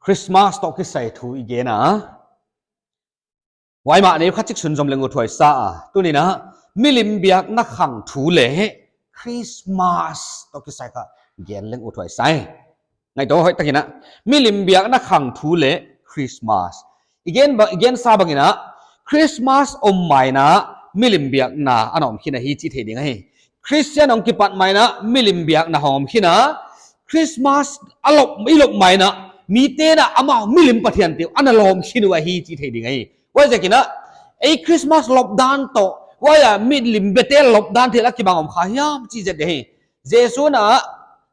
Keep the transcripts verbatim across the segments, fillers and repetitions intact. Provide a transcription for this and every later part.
Christmas toh kisai thu i gen a. Huai mah neukhat chik sunzom leng uthuai sa a. Tuni'n a, milim biakna khang thu leh Christmas toh kisai kha gen leng uthuai sa e. Ngaihtuah hoihtakin a, milim biakna khang thu leh Christmas. I gen ba, i gen sa bangin a, Christmas om main a, milim biakna ana om khin ahi chih theih ding ahi. Christian hong kipat main a, milim biakna hong om khin a, Christmas a lop, i lop main a, mite'n a amau milim pathiante uh ana lawm khin uh ahi chih theih ding ahi. Huaiziakin a, ei Christmas lop dan toh, huai a milim biate lop dan thil a kibang om kha hiam chih zek ahi. Jesu'n a,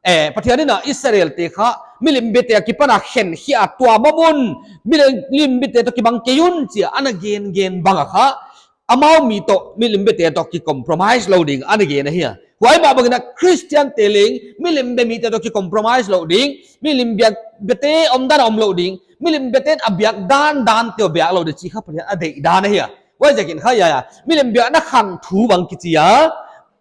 eh, Pathian in a Israelte kha, milim biate akipan a khen khia tua mamun, milim biate toh kibang kei un chi a ana gen gen bang a kha, amau mi toh, milim biate toh ki compromise lou ding ana gen ahi a. Huai mah bangin a Christiante leng, milim bia mite toh ki compromise lou ding, milim bia, biate omdan om lou ding, milim biate'n a biak dan dante uh biak lou ding chih kha Pathian a deih dan ahi a. Huaiziakin kha hiai a, milim biakna khang thu bang kichi a,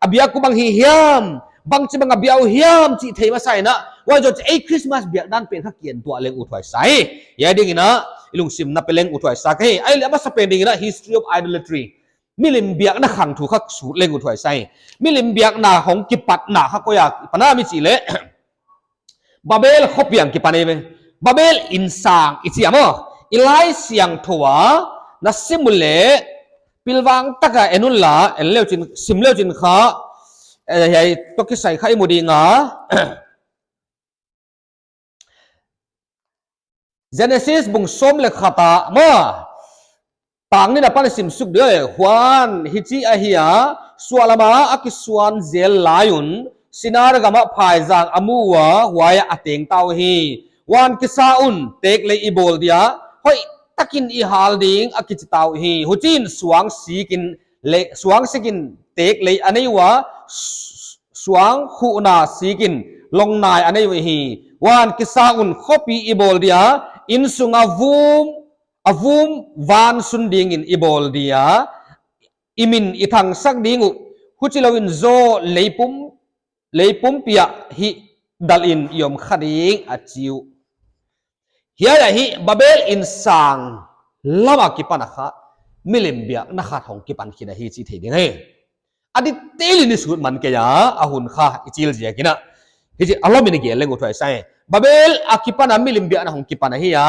a biak uh bang hi hiam, bangchi bang a biak uh hiam chih thei masa in a, huai zoh chiang ei Christmas biak dan pen kha kientuah leng uthuai sa e. Hiai dingin a, i lungsim na pe leng uthuai sa ka hi. Ahihleh a masa pen dingin a history of idolatry, milim biakna khang thu kha sut leng uthuai sa e. Milim biakna hong kipatna kha koi a kipan a i chih leh Babel khopi ah kipan ahi ve. Babel inn sang i chi a maw. I Laisiangthou ah na sim uleh pilvang taka en unla, en leuchin, sim leuchin kha, eh, hiai toh kisai kha i mu ding a. Genesis bung sawm leh khat ah maw. Tang nihna apan sim suk ding. Huan hichi ahi a, suahlam a a kisuan zel lai un, Sinar gam ah phaizang a mu ua, huai ah a teng ta uhi. Huan kisa un, teklei i bawl dia, hoihtakin i hal ding a kichi ta uhi. Huchiin suang sikin lei, suang sikin teklei a nei ua, su-, suang khuhna sikin longnai a nei uhi. Huan kisa un khopi i bawl dia, innsung a vum, a vum van sun dingin i bawl dia, i min i thangsak ding uh, huchilouin zaw leipum, leipumpi ah hih dalhin i om kha ding a chi uh. Hiai ahi Babel inn sang lam a kipan a kha, milim biakna khat hong kipan khin ahi chih theih ding ahi. A detail in i sut man kei a, a hun kha i chil ziakin a. Hichi a lawm in i gen leng uthuai sa e. Babel a kipan a milim biakna hong kipan ahi a.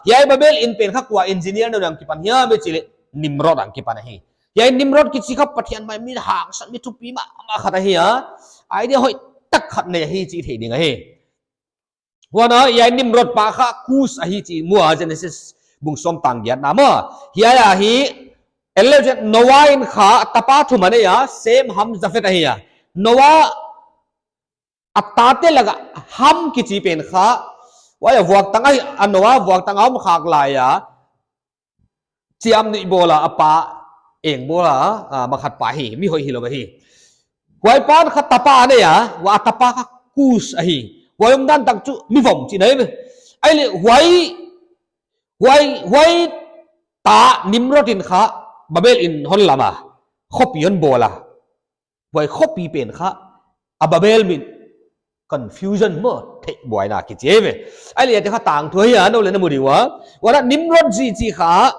Hiai Babel inn pen kha kua engineer na hong kipan hiam i chih leh Nimrod hong kipan ahi. Hiai Nimrod kichi kha Pathian mai mi hangsan mi thupi mahmah khat ahi a. Idea hoihtak khat nei ahi chih theih ding ahi. Huan a, hiai Nimrod pa kha Kush ahi chih mu a Genesis bung sawm tang giatna maw. Hiai ahi, en leuchin Noah in kha tapa thum a nei a, Shem, Ham, Japheth ahi a. Noah a tate lak ah Ham kichi pen kha, huai a vuaktang ahi, a Noah vuaktang a om khak lai a, chiamnuih bawl a a pa eng bawl a, a, makhat pa hi, mi hoih hilou ahi. Huai pa'n kha tapa a nei a, huai a tapa kha Kush ahi. Huai omdan tak chu mi vom chihna ahi ve. Ahihleh huai, huai, huai ta Nimrod in kha Babel inn hon lam a, khopi hon bawl a. Huai khopi pen kha, a Babel min confusion maw, theihbuaina kichi ahi ve. Ahihleh hiai kha tangthu ahi a, nou leng na mu ding ua. Huan a Nimrod zi chi kha,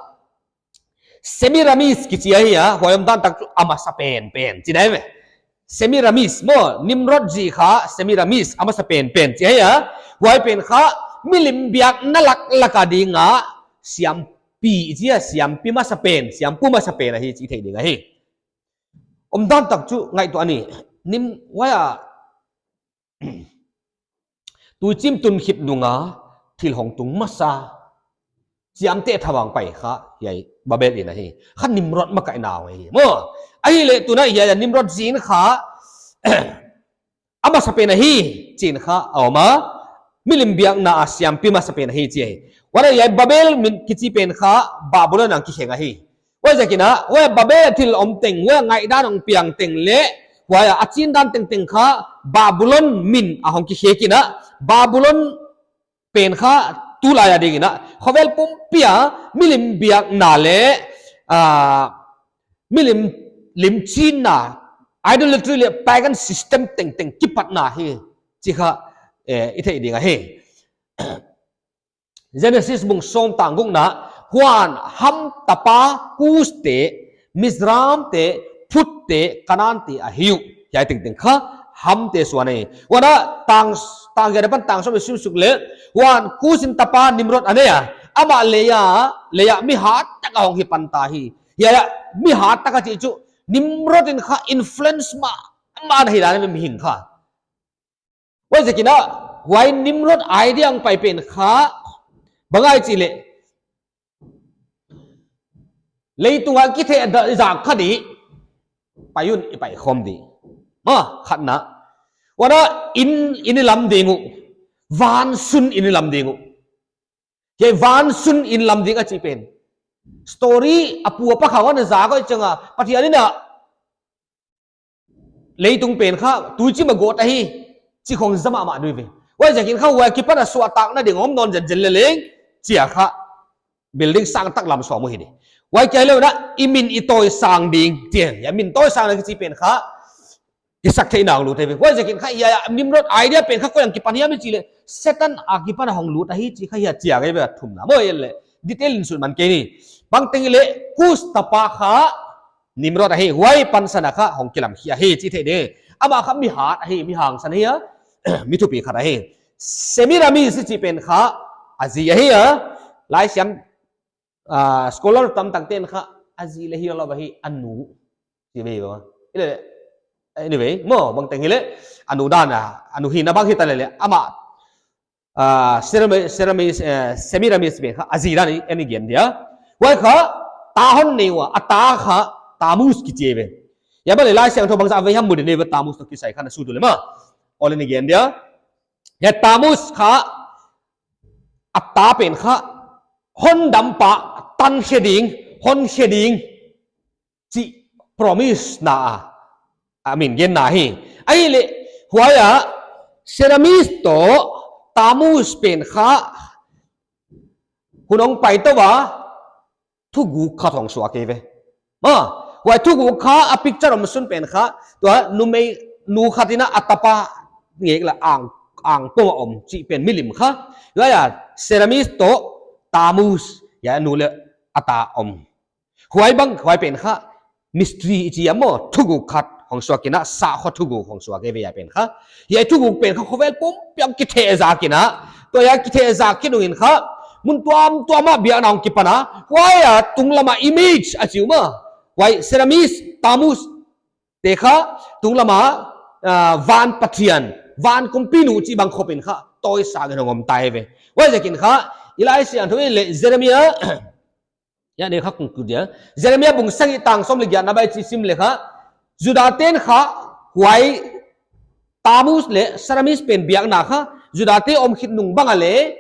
Semiramis kichi ahi a, huai omdan tak chu a masa penpen chihna ahi ve. Semiramis maw, Nimrod zi kha, Semiramis a masa penpen chi ahi a. Huai pen kha, milim biakna laklak a ding a, siampi i chi a, siampi masa pen, siampu masa pen ahi chih theih ding ahi. Omdan tak chu ngaihtuah ni. Nim, huai a, tuichim tun khit nung a, thil hong tung masa, chiamteh thavang pai kha, hiai Babel inn ahi. Kha Nimrod makaihna ahi. Maw, ahihleh tuna hiai a Nimrod zi in kha, a masa pen ahi, chi'n kha a om a, milim biakna a siampi masa pen ahi chi ahi. Huan a hiai Babel min kichi pen kha, Babylon hong kikheng ahi. Huaiziakin a, huai Babel a thil om teng, huai a ngaihdan hong piang teng leh, huai a chin dan tengteng kha, Babylon min a hong kikhek in a, Babylon pen kha tulai a dingin a, khovel pumpi a, milim biakna leh, ah, milim, limchinna, idolatry leh pagan system tengteng kipatna hi, chih kha, eh, i theih ding ahi. Genesis bung sawm tang gukna, huan Ham tapa Kush te, Mizraim te, Phut te, Kanan te ahi uh. Hiai tengteng kha Ham te suan ahi. Huan a tang, tang giat apan tang sawm i sim suk leh, huan Kush in tapa Nimrod a nei a, amah lei a, lei a mi hat tak a hong hi pan ta hi. Hiai a mi hat tak a chih chu, Nimrod in kha influence mahmah na hi dan mihing kha. Huaiziakin a, huai Nimrod idea hong pai pen kha, bang ahia chih leh, leitung a kithehzak kha di, pai un i pai khawm di. Ma, khatna. Huan a in, in i lam ding uh. Van sun in i lam ding uh. Hiai van sun in lam ding a chih pen. Story a pu a pa kha huan a zak uh chiang a, Pathian in a leitung pen kha, tuichim a gawt ahi, chih khong zak mahmah di ve. Huaiziakin kha huai akipan a suahtakna ding om nawn zenzen leleng, chia kha, building sang tak lam sawm uh hi di. Huai kia lou na, i min i tawisang ding, chia, hiai min tawisang na kichi pen kha, kisak theihna hong lut ahi ve. Huaiziakin kha, hiai a Nimrod idea pen kha koi akipan hiam i chih leh, Satan akipan a hong lut ahi, chih kha hiai chia ahi ve a thumna. Maw, hiai leh, detail in sut man kei ni. Bangteng hileh, Kush tapa kha, Nimrod ahi, huai pansan a kha hong kilam khia hi chih theih di. Amah kha mi hat ahi, mi hangsan ahi a, mi thupi khat ahi. Semiramis chih pen kha a zi ahi a, laisiam, ah, scholar tamtak ten kha a zi leh hilou ahi, a nu chi ve ua. Hileh, anyway, maw, bangteng hileh, a nu dan a, a nu hihna bang hita leleh, amah Ah, Serami-, Seramis, eh, Semiramis pen kha, a zi dan i, i gen dia. Huai kha, ta hon nei ua, a ta kha, Tamus kichi ve. Hiai ban leh Laisiangthou bangzah vei hiam mu di nei ve Tamus toh kisai kha na sut uleh maw. Ole ni gen dia. Hiai Tamus kha, a ta pen kha, hon dampa, tan khe ding, hon khe ding. Chih promise na a, a min genna hi. Ahihleh, huai a, Seramis toh, Tamus pen kha, hun hong pai tou a, thuguk khat hong suak ahi ve. Ma, huai thuguk kha, a picture om sun pen kha, tua numei, nu khat in a tapa, ngek la ang, ang pom a om, chih pen milim kha. Huai a, Seramis toh, Tamus, hiai nu leh a ta om. Huai bang, huai pen kha, mystery i chi a maw, thuguk khat hong suak in a, sakhaw thuguk hong suak ahi ve hiai pen kha. Hiai thuguk pen kha, khovel pumpi ah kithehzak in a, tua hiai kithehzak khin nungin kha, mun tuamtuam ah biakna hong kipan a, huai a tunglam a image a chi uh maw. Huai Seramis, Tamus, te kha, tunglam a, ah, van pathian, van kumpinu chih bang khop in kha, tawisang in hong om ta ahi ve. Huaiziakin kha, i Laisiangthou leh Jeremia, Hiai ni kha kong kut dia. Jeremia bung sagih tang sawm leh giatna bai chih sim leh kha. Juda ten kha huai Tamus leh Seramis pen biakna kha. Juda te om khit nung bang a leh.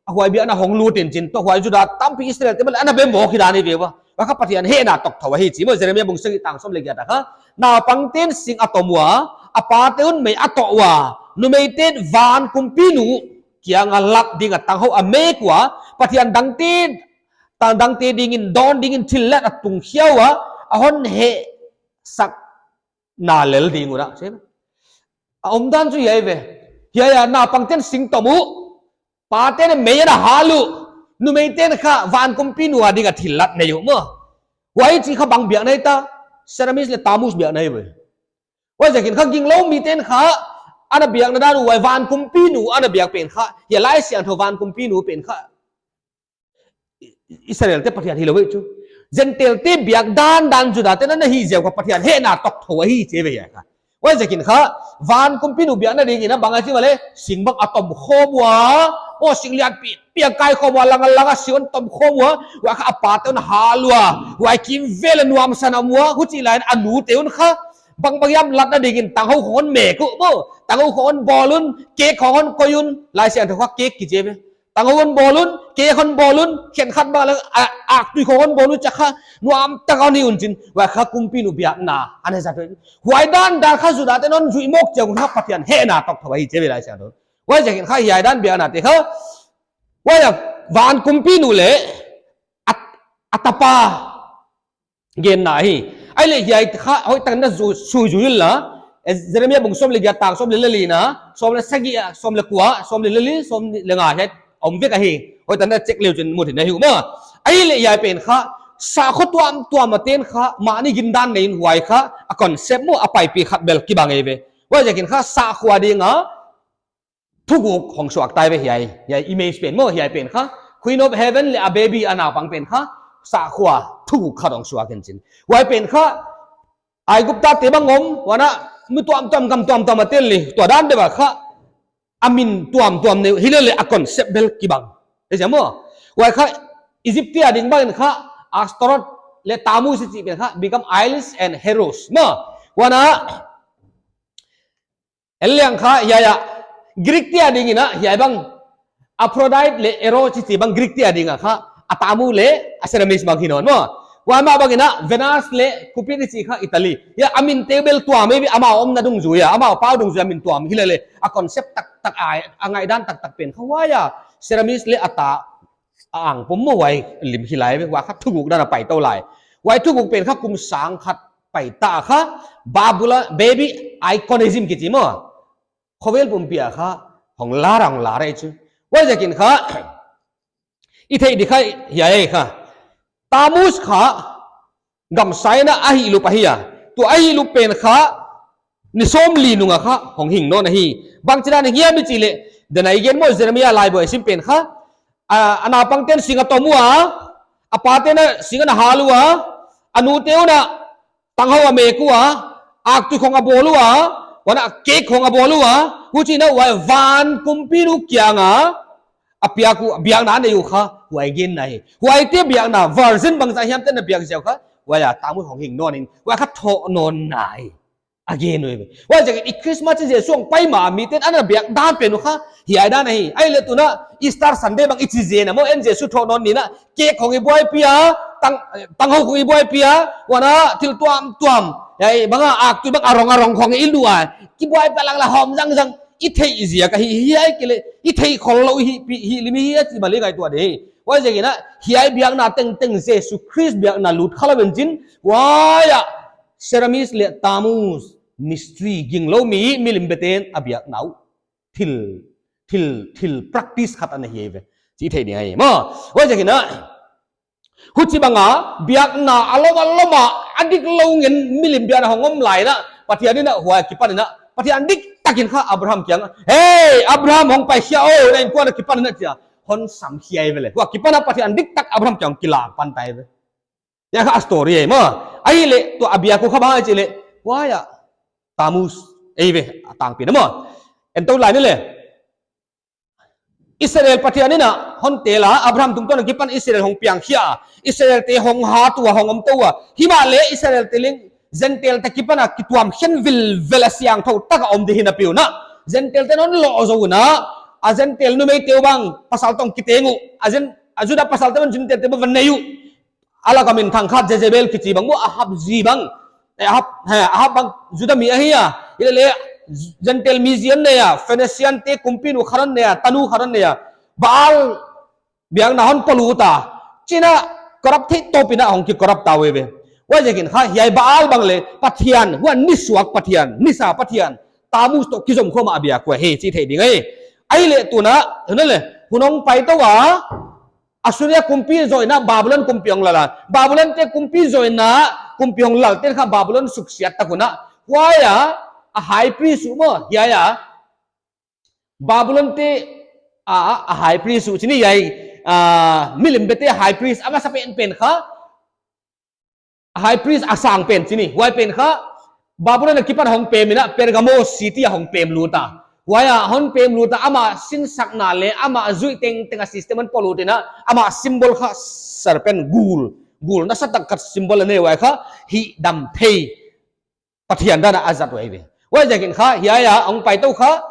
A huai biakna hong lut in chin toh huai Juda tampi Israel te bang leh ana bem mawk hi dan ahi ve ua. Huai kha Pathian hehna tawk thou ahi chi maw Jeremia bung sagih tang sawm leh giat a kha. Naupang ten sing a tom ua. A pa te un mei a toh ua. Numei ten van kumpinu kiang a lat ding a tanghou a mek ua. Pathian dangte Tang dangte dingin, dawn dingin thillat a tungkhia ua, a hon hehsak na lel ding un a, chi. A omdan chu hiai ve. Hiai a naupang ten sing tom uh, pa ten mei ana hal uh, numei ten kha van kumpinu a ding a thillat nei uh maw. Huai chih kha bang biakna hita, Seramis leh Tamus biakna ahi ve. Huaiziakin kha ginglou mi ten kha, ana biakna dan uh huai van kumpinu, ana biak pen kha, hiai Laisiangthou van kumpinu pen kha. Israel te Pathian hilou ve chu. Gentile te biak dandan Juda te na hi ziau kha Pathian hehna tawk thou ahi chi ve hiai kha. Huaiziakin kha, van kumpinu biakna dingin a bang a chi mahleh, sing bang a tom khawm ua, aw sing lian pi, pi a kai khawm ua, lang a lang a sing a tom khawm ua, huai kha a pa te un hal ua, huai kimvel a nuamsa na om ua, huchi lai in a nu te un kha, bangbang hiam latna dingin tanghou khong hon mek uh maw, tanghou khong hon bawl un, cake khong hon koih un, Laisiangthou kha cake kichi ve. Tanghou hon bawl un, cake hon bawl un, khenkhat bang leng, a, aktui khong hon bawl un, chakha, nuam tak a hon hi un chin, huai kha kumpinu biakna, ana zat ve. Huai dandan kha Juda te hon zuih mawk chiang un kha Pathian hehna tawk thou ahi chi ve Laisiangthou. Huaiziakin kha hiai dan biakna te kha, huai a van kumpinu leh, a, a tapa, genna hi. Ahihleh hiai kha, hoihtak in na zu-, sui zui inla. Eh, Jeremia bung sawm leh giat tang sawm leh li na. Sawm leh sagih, sawm leh kua, sawm leh li, sawm leh nga hiai. om vek ahi. Hoih tan a check leu chin mu thei na hi uh maw. Ahihleh hiai pen kha, sahkhua tuamtuam a ten kha, mahni gindan nei in huai kha, a concept maw a paipih khat bel kibang ei ve. Huaiziakin kha, sahkhua ding a, thuguk hong suak ta ei ve hiai. Hiai image pen maw, hiai pen kha, Queen of Heaven leh a baby a naupang pen kha, sahkhua thuguk khat hong suak in chin. Huai pen kha, Aigupta te bang om, huan a mi tuamtuam gam tuamtuam a tel leh, tua dan deuh a kha, a min tuamtuam nei uh, hilele a concept bel kibang. Ei zia maw? Huai kha, Egypt te a ding bang in kha, Ashtaroth leh Tammuz i chih pen kha, become Isis and Horus. Maw? Huan a, en liang kha, hiai a, Greek te a ding in a, hiai bang, Aphrodite leh Eros chih bang Greek te a ding a kha, a Tammuz leh a Semiramis bang hi nawn maw. Huai mah bang in a Venus leh Cupid i chih kha Italy. Hiai a min te bel tuam ei ve amau omna dungzui a, amau pau dungzui a min tuam hilele. A concept taktak a, a ngaihdan taktak pen kha huai a. Semiramis leh a ta a ang pum maw huai lim hi lai ve, huai kha thuguk dan a pai tou lai. Huai thuguk pen kha kum sang khat pai ta kha Babylon, baby iconism kichi maw. Khovel pumpi a kha hong lar a hong lar ei chu. Huaiziakin kha, i theih di kha hiai ei kha. Tammuz kha gamsa in a hihlup ahi a. Tua a hihlup pen kha ni sawmli nung a kha hong hing nawn ahi. Bangchi dan hiam i chih leh, dan a i gen maw Jeremiah laibu a i sim pen kha. A, a naupang ten sing a tom ua, a pa ten a sing a na hal ua, a nu te un a tanghou a mek ua, aktui khong a bawl ua, huan a kek khong a bawl ua, huchiin a huai van kumpinu kiang a, a piak uh, biakna nei uh kha, huai genna hi. Huaite biakna, virgin bangzah hiam ten a biak ziak uh kha, huai a Tammuz hong hing nawn in, huai kha thohnawnna hi. A gen uh ei ve. Huaiziakin i Christmas i Jesu hong pai ma, miten ana biak dan pen uh kha, hiai dan ahi. Ahihleh tun a, Easter Sunday bang i chi zen a maw, en Jesu thohnawn ni in a, kek khong i buaipih a, tang, tanghou khong i buaipih a, huan a thil tuamtuam. Hiai bang a aktui bang a rong a rong khong i lu a. Kibuaipih a lang la hawm zangzang. I theih ziak ahi hiai kei leh. I theih khollou hi, pi, hi lim hi a chi mah leh ngaihtuah di. Huaiziakin a, hiai biakna tengteng Jesu Khrist biakna lut khalou in chin. Huai a, Semiramis leh Tammuz mystery ginglou mi, milim beten a biakna uh. Thil, thil, thil practice khat ana hi ve. Chi thei ding ahi. Maw, huaiziakin a, huchibang a, biakna a lom a lom a, a diklou ngen milim biakna hong om lai in a, Pathian in a huai akipan in a, Pathian diktak in kha Abraham kiang a, "Hey, Abraham hong pai khia o, na innkuan akipan in a," chi a, hon sam khia ei ve leh. Huai akipan a Pathian diktak Abraham kiang kilak pan ta ei ve. Hiai kha a story ei maw. Ahihleh tua a biak uh kha bang i chih leh. Huai a Tammuz ei ve a tangpi na maw. En tou lai ni leh. Israel Pathian in a hon tel a, Abraham tungtawn akipan Israel hong piang khia. Israel te hong hat ua hong om tou a. Himahleh Israel te leng Gentile te akipan a kituam khen vilvel a siangthou tak a om di hi napi un a. Gentile te'n hon loh zou un a. A Gentile numei te uh bang pasal toh kiteng uh. A Gen-, a Juda pasal te bang Gentile te bang va nei uh. A lak a minthang khat Jezebel kichi bang maw, Ahab zi bang. Eh, Ahab, he, Ahab bang Juda mi ahi a. Hilele Gentile mi zi hon nei a, Phoenician te kumpinu khat hon nei a, tanu khat hon nei a. Baal biakna hon poluta. Chih in a corrupt thei tawp in a hong ki corrupt ta uh ei ve. Huaiziakin kha hiai Baal bang leh Pathian, huan nisuak Pathian, nisa Pathian. Tammuz toh kizom khawm a biak uh ahi, chi thei ding ahi. Ahihleh tun a, hun leh, hun hong pai tou a, Assyria kumpi zoh in a Babylon kumpi hong lal a. Babylon te kumpi zoh in a kumpi hong lal ten kha Babylon suksiat tak un a. Huai a, a high priest uh maw, hiai a. Babylon te a, a high priest uh chi ni hiai, a, milim bete high priest a masa penpen kha. High priest a sang pen chi ni, huai pen kha, Babylon akipan hong pem in a Pergamo city a hong pem lut a. Huai a hon pem lut a, amah sinsakna leh amah zuih tengteng a system hon polut in a, amah symbol kha serpent, gul. Gul nasatak khat symbol a nei, huai kha, hihdam thei Pathian dan a a zat uh ei ve. Huaiziakin kha, hiai a hong pai tou kha,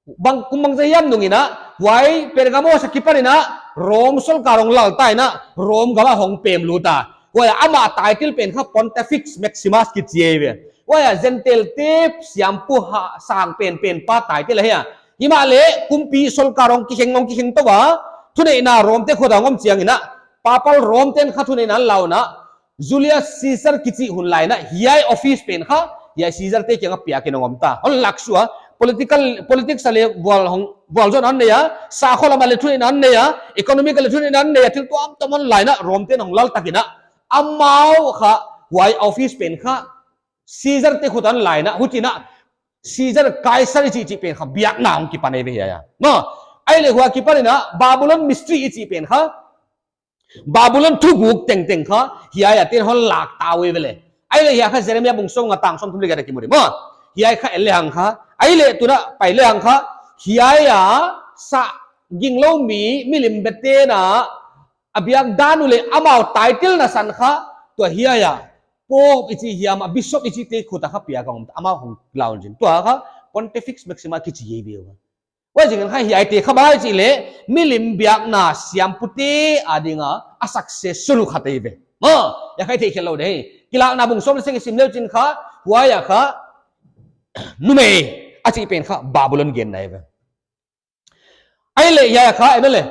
bang kum bangzah hiam nung in a, huai Pergamos akipan in a, Rome solkar hong lal ta in a, Rome gam a hong pem lut a. Huai a amah title pen kha Pontifex Maximus kichi ei ve. Huai a Gentile te siampu ha sang penpen pa title ahi a. Himahleh kumpi solkar hong kikheng hong kikheng tou a, thuneihna Rome te khut a hong om chiang in a, Papal Rome ten kha thuneihna hon la un a, Julius Caesar kichi hun lai in a, hiai office pen kha, hiai Caesar te kiang a piak in hong om ta. Hon lak suak a, political, politics a leh vual hong, vualzawhna nei a, sakhaw lam a leh thuneihna nei a, economic a leh thuneihna nei a, thil tuamtuam hon laina Rom te'n hong lal takin a, amau kha huai office pen kha Caesar te khut a hon laina, huchiin a Caesar Caesar i chih chih pen kha biakna hong kipan eive hiai a. Maw, ahihleh huai akipan in a Babylon Mystery i chih pen kha Babylon thuguk tengteng kha hiai a te'n hon lak ta uh eive leh. Ahihleh hiai kha Jeremiah bung sawmnga tang sawmthum leh giat a kimu di maw. Hiai kha en lehang kha, ahihleh tuin a pai lehang kha, hiai a sa ginglou mi, milim biakte'n a biak dan uh leh amau title na san kha, tua hiai a Pope i chi hiam a Bishop i chihte khut a kha piak a om, amau hong lau in chin. Tua kha Pontifex Maxima kichi eive ua. Huaiziakin kha hiaite kha bang ahia i chih leh, milim biakna siampute ading a, a successor uh khat eive. Maw, hiai kha i theih khelh lou di. Kilakna bung sawm leh sagih i sim leh chin kha, huai a kha, numei a chih pen kha Babylon genna eive. Ahihleh hiai a kha, en leh.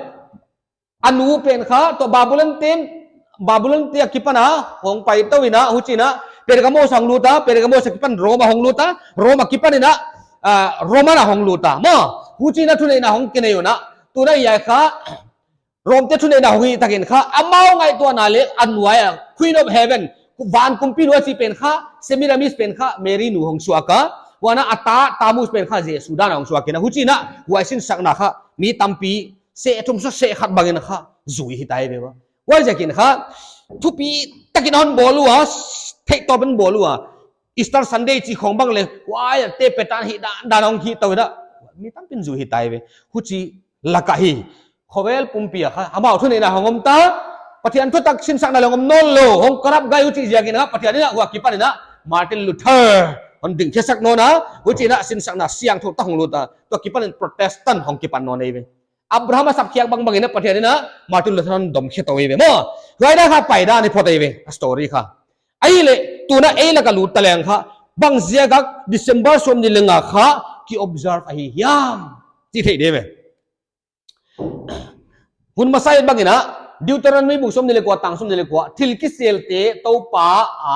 A nu pen kha, tua Babylon te'n, Babylon te akipan a, hong pai tou in a, huchiin a, Pergamos hong lut a, Pergamos akipan Roma hong lut a, Roma akipan in a, ah, Roman a hong lut a. Maw, huchiin a thuneihna hong kinei un a. Tuin a hiai kha, Rom te thuneihna hong hih takin kha, amau ngaihtuahna leh a nuai a, Queen of Heaven, van kumpinu a chih pen kha, Semiramis pen kha, Mary nu hong suak a, huan a ta, Tamus pen kha, Jesu dan a hong suak in a, huchiin a, huai sinsakna kha, mi tampi, seh thum sawm seh khat bangin kha, zui hita eive ua. Huaiziakin kha, thupi takin hon bawl ua, theih tawp in bawl ua. Easter Sunday chih khong bang leh, huai a te petan hi dan, dan hong hi tou in a, mi tampi'n zui hita eive. Huchi lak a hi. Khovel pumpi a kha, amau thuneihna hong om ta, Pathian thutak sinsakna leng om nawnlou, hong corrupt gai huchi ziakin a, Pathian in a huai akipan in a, Martin Luther, hon dingkhe sak nawn a, huchiin a sinsakna siangthou tak hong lut a, tua akipan in Protestant hong kipan nawn eive. Abraham a sapkhiak bangbang in a Pathian in a, Martin Luther hon dom khe tou eive maw. Huai dan kha pai dan hi phot eive, a story kha. Ahihleh, tuin a ei lak a lut ta leng kha, bang ziak a December sawmnih leh nga kha, ki observe ahi hiam. Chih theih di eive. Hun masa in bang in a, Deuteronomy bung sawmnih leh kua tang sawmnih leh kua, thil kiselte Toupa a,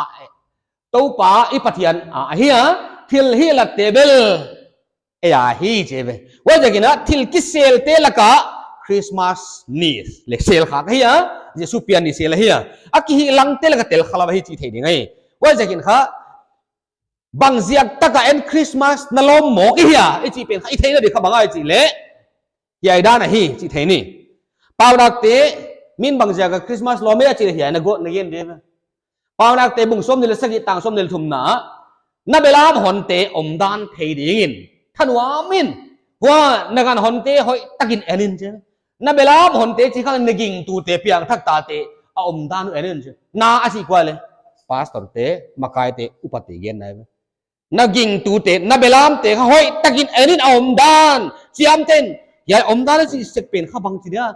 Toupa i Pathian a, ahi a, thil hilh a te bel ei ahi chi eive. Huaiziakin a, thil kiselte lak a, Christmas ni leh sel kha ahi a, Jesu pian ni sel ahi a. A kihilhte lak a tel kha lou ahi chih theih ding ahi. Huaiziakin kha, bang ziak tak a en Christmas na lawm mawk i hia, i chih pen kha, i theihna di kha bang ahia i chih leh. Hiai dan ahi, chih theih ni. Paunakte, mi'n bang ziak a Christmas lawm e a chih leh hiai na gawt na gen di eive. Paunakte bung sawmnih leh sagih tang sawmnih leh thumna. Na belam honte omdan thei dingin. Thanuam in. Huan, na gan honte hoihtakin en in chi. Na belam honte chih kha na gingtute piangthak tate a omdan uh en in chi. Na a chih kua leh. Pastor te, makaite, upate genna eive. Na gingtute, na belamte kha hoihtakin en in a omdan. Chiamteh in, hiai omdan a chih sek pen kha bang chi dia.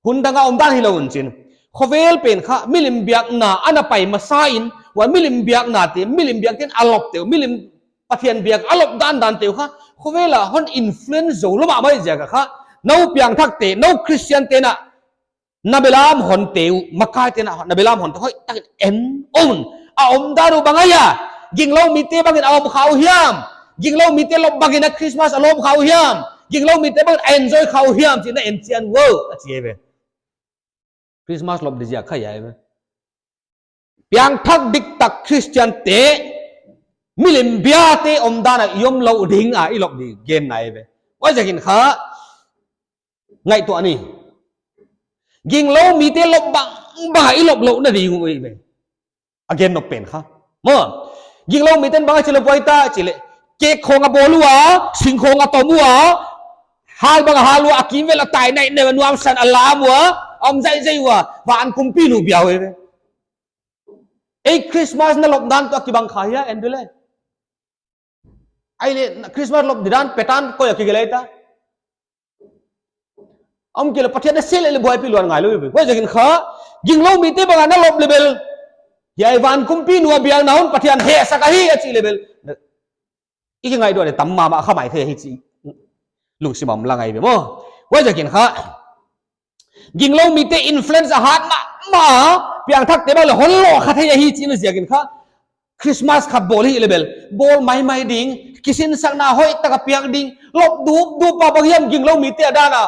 Hun dang a omdan hilou in chin. Khovel pen kha, milim biakna ana pai masa in, huai milim biaknate, milim biakte'n a lop te uh, milim Pathian biak a lop dandan te uh kha, khovel a hon influence zou lou mahmah ziak a kha, nou piangthakte, nou Christian te'n a, na belam honte uh, makaite'n a, na belam honte hoihtakin en un. A omdan uh bang ahia, ginglou mite bangin a om kha uh hiam, ginglou mite lop bangin a Christmas a lawm kha uh hiam, ginglou mite bangin a enjoy kha uh hiam, chih na en chian un, a chi eive. Christmas lop di ziak kha hiai ve. Piangthak diktak Christian te, milim biate omdan a i om lou ding a i lop di genna eive. Huaiziakin kha, ngaihtuah ni. Ginglou mite lop bangbang a i lop louhna ding uh eive. A gen nop pen kha. Maw. Ginglou mite'n bang a chi lou buai ta chih leh. Cake khong a bawl ua, sing khong a tom ua, hal bang a hal ua, a kimvel a tai naineu a nuamsan a lam ua, om zaizai ua, van kumpinu bia uh eive. Ei Christmas na lop dan toh a kibang kha hia, en di leh. Ahihleh Christmas lop didan petan koi a kigelh ta. Om kei leh Pathian na sel leh buaipih luat ngai lou ve. Huaiziakin kha, ginglou mite bang a na lop leh bel. Hiai van kumpinu a biakna hun Pathian hehsak ahi a chih leh bel. I kingaihtuah leh tam mahmah kha maithei hi chih. Lungsim a om la ngai ve maw. Huaiziakin kha. Ginglou mite influence a hat mahmah, piangthakte bang leh hon lo kha thei ahi chih ziakin kha. Christmas khat bawl hi leh bel, bawl maimai ding, kisinsakna hoihtaka piak ding, lop dupdup a bang hiam gingloumite a dan a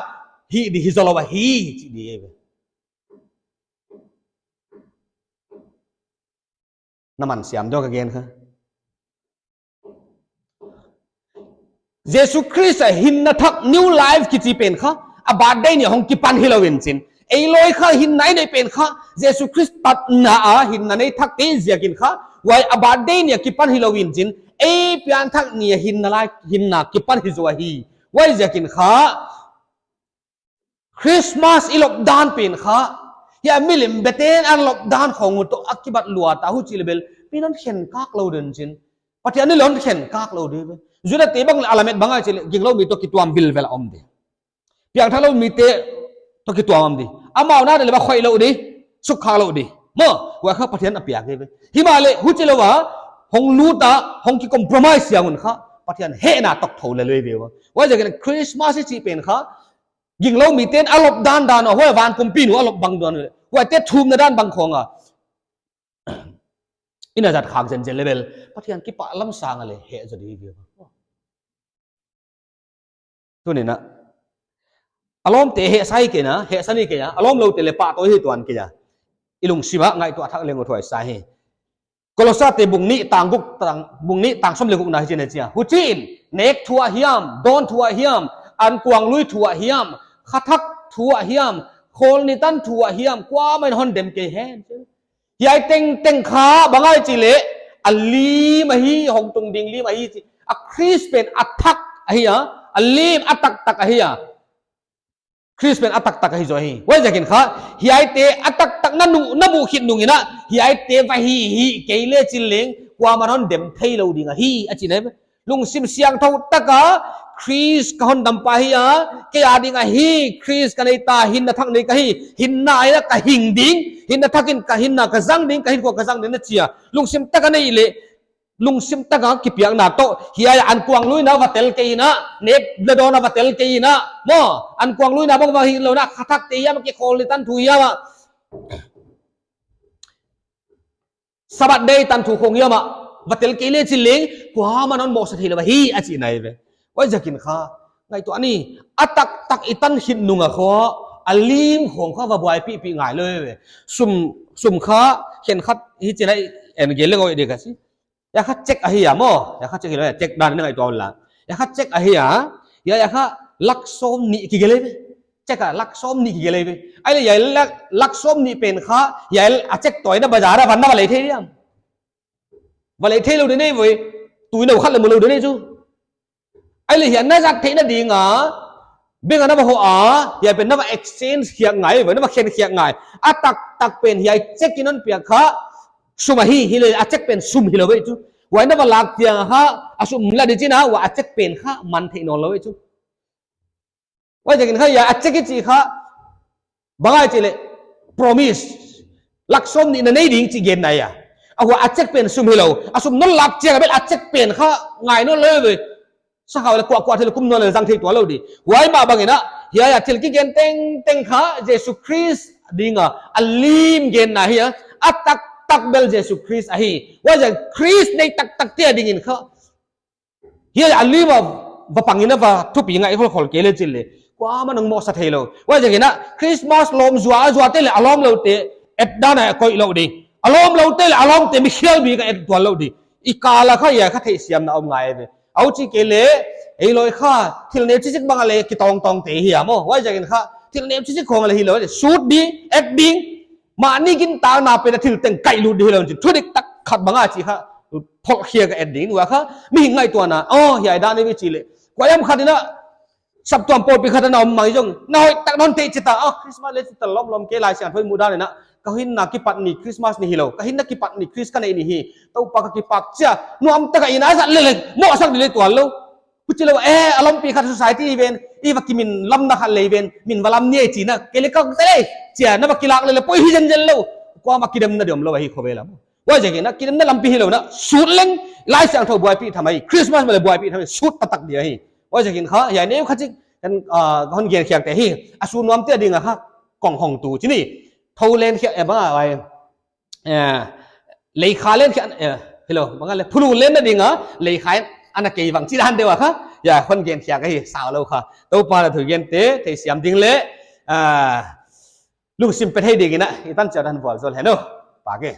hih di hi zou lou ahi, chi di. Na man siam deuh ka gen kha. Jesu Khrist a hinna thak, new life kichi pen kha, a birthday ni a hong kipan hilou in chin. Ei lawi kha hinna i neih pen kha, Jesu Khrist tatna a hinna nei thak te ziakin kha, huai a birthday ni a kipan hilou in chin. Ei pianthak ni a hinna lai, hinna kipan hi zaw hi. Huaiziakin kha, Christmas i lop dan pen kha, hiai milim beten an lop dan khong uh toh a kibat lua ta, huchi leh bel, pi non khen kak lou den chin. Pathian ni lon khen kak lou di ve. Juda te bang leh a lamet bang a chi leh, gingloumi toh kituam bilvel a om di. Piangthakloumite toh kituam om di. Amau na leh ba khoih lou di, sukkhak lou di. Maw, huai kha Pathian a piak hi ve. Himahleh, huchi lou a, hong lut a, hong ki compromise siang un kha, Pathian hehna tok thou lel ve ua. Huaiziakin Christmas i chih pen kha, gingloumiten a lop dandan a, huai van kumpi nu a lop bang dan, huaite thumna dan bang khong a, i na zat khak zenzen leh bel, Pathian kipahlam sang a leh heh zaw di ve. Tuni'n a, a lawmte hehsa hi kei na, hehsa ni kei a, a lawmloute leh pahtawi hi tuan kei a. I lungsim a ngaihtuah thak leng uthuai sa hi. Kolosate bung nih tang guk tang, bung nih tang sawm leh gukna hichi'n a chi a. Huchiin, nek thu ah hiam, dawn thu ah hiam, ankuanglui thu ah hiam, khathak thu ah hiam, khawlnitan thu ah hiam, kuamah in hon dem kei hen. Hiai tengteng kha bang ahia chi leh, a lim ahi, hong tung ding lim ahi chi. A Khrist pen a thak ahi a, a lim a taktak ahi a. Khrist pen a taktak ahi zaw hi. Huaiziakin kha, hiaite a taktak na nu, na muh khit nungin a, hiaite va hi hi kei leh chin leng, kuamah in hon dem theilou ding ahi, a chi nai. Lungsim siangthou taka, Khrist ka hondampa hi a, kei a ding ahi, Khrist ka nei ta, hinna thak nei ka hi, hinna ahi a ka hing ding, hinna thakin ka hinna ka zang ding, ka hinkhua ka zang ding na chi a. Lungsim taka nei leh, lungsim taka kipiakna toh, hiai ankuangluina va tel kei in a, nek leh dawn a va tel kei in a, maw, ankuangluina bang va hilou in a, khathakte hiam, kikhawlnitan thu hiam a. Sabbath day tan thu khong hiam a, va tel kei leh chin leng, kuamah in hon mohsa theilou ahi, a chi nai ve. Huaiziakin kha, ngaihtuah ni, a taktak i tan khit nung a kha, a lim khong kha va buaipihpih ngai lou ve. Sum, sum kha, khenkhat hichi'n a en gel leng oi di ka chi. Hiai kha cheque ahi a maw, hiai kha cheque hilou, cheque dan na ngaihtuah un la. Hiai kha cheque ahi a, hiai, hiai kha lak sawmnih kigel ve. Cheque a lak sawmnih kigel ve. Ahihleh hiai lak, lak sawmnih pen kha, hiai a cheque toh in a bazar a van na va lei thei diam. Va lei theilou di nei ve, tui nou khat leh mu lou di nei chu. Ahihleh hiai na zat theihna ding a, bank a na va hoh a, hiai pen na va exchange khiak ngai ve, na va khen khiak ngai. A taktak pen hiai cheque in hon piak kha, sum ahi, hileh a cheque pen sum hilou ve chu. Huai na va lak chiang a kha, a sum la di chin a, huai a cheque pen kha man theih nawnlou ve chu. Huaiziakin kha hiai a cheque i chih kha, bang ahia chi leh, promise. Lak sawmnih na nei ding chi genna ahi a. A huai a cheque pen sum hilou. A sum non lak chiang a bel a cheque pen kha ngai nawnlou ve. Sakhau leh kuahkuah thil kum nawn leh zang thei tuanlou di. Huai mah bangin a, hiai a thil kigen tengteng kha, Jesu Khrist ding a, a lim genna ahi a, a taktak bel Jesu Khrist ahi. Huaiziakin Khrist nei taktakte a dingin kha, hiai a lim a va pang in a va thupi ngai kholkhol kei leh chin leng, kuamah in hon mohsa theilou. Huaiziakin a, Christmas lawm zuazua te leh a lawmloute et dan a koih lou di. A lawmloute leh a lawmte mikhial bik a et tuanlou di. I kal a kha hiai kha theihsiamna om ngai ve. Huchi kei leh, ei lawi kha, thil neu chichik bang a leh kitawngtawng te hi a maw. Huaiziakin kha, thil neu chichik khong a leh hilou, sut di, et ding. Mahni gintakna pen a thil teng kaihlut di hilou chin. Thudik tak khat bang a chi kha, pholh khiak a et ding. Huai kha, mihing ngaihtuahna, oh, hiai dan ahi ve chi leh. Kua hiam khat in a, saptuam pawlpi khat a na om mai zong, na hoihtak na hon theih chih ta, ah, Christmas leh chih ta lawmlawm kei, Laisiangthou i muh dan in a, ka hinna kipat ni Christmas ni hilou, ka hinna kipat ni Khrist ka neih ni hi, Toupa ka kipak chia, nuamtaka i na zat leh leng, mohsak di leh tuanlou. Huchilou, eh, a lawmpi khat society event, i va kimin lamna khat leh event, min va lam ni e chi in a, kei leh ka te leh, chia, na va kilak leh leng, poi hi zenzen lou, kuamah kidemna di omlou ahi khovel a maw. Huaiziakin a, kidemna lampi hilou in a, sut leng, Laisiangthou buaipih tham ahi, Christmas mah leh buaipih tham ahi, sut taktak di ahi. Huaiziakin kha, hiai neu khat chik, kan, ah, hon gen khiak te hi, a sut nuamte a ding a kha, kong hong tu, chi ni, thou len khiak, eh, bang a, ai, eh, lei kha len khiak, eh, Hello, bang a le phulung lenna ding a, lei kha in ana kei vang chi dan deuh a kha, ya, hon gen khia ka hi, sau lou kha. Toupa'n a thugente theisiam ding leh, ah, lungsim pe thei dingin a, i tan chiat dan vualzawl hen aw. Pak e.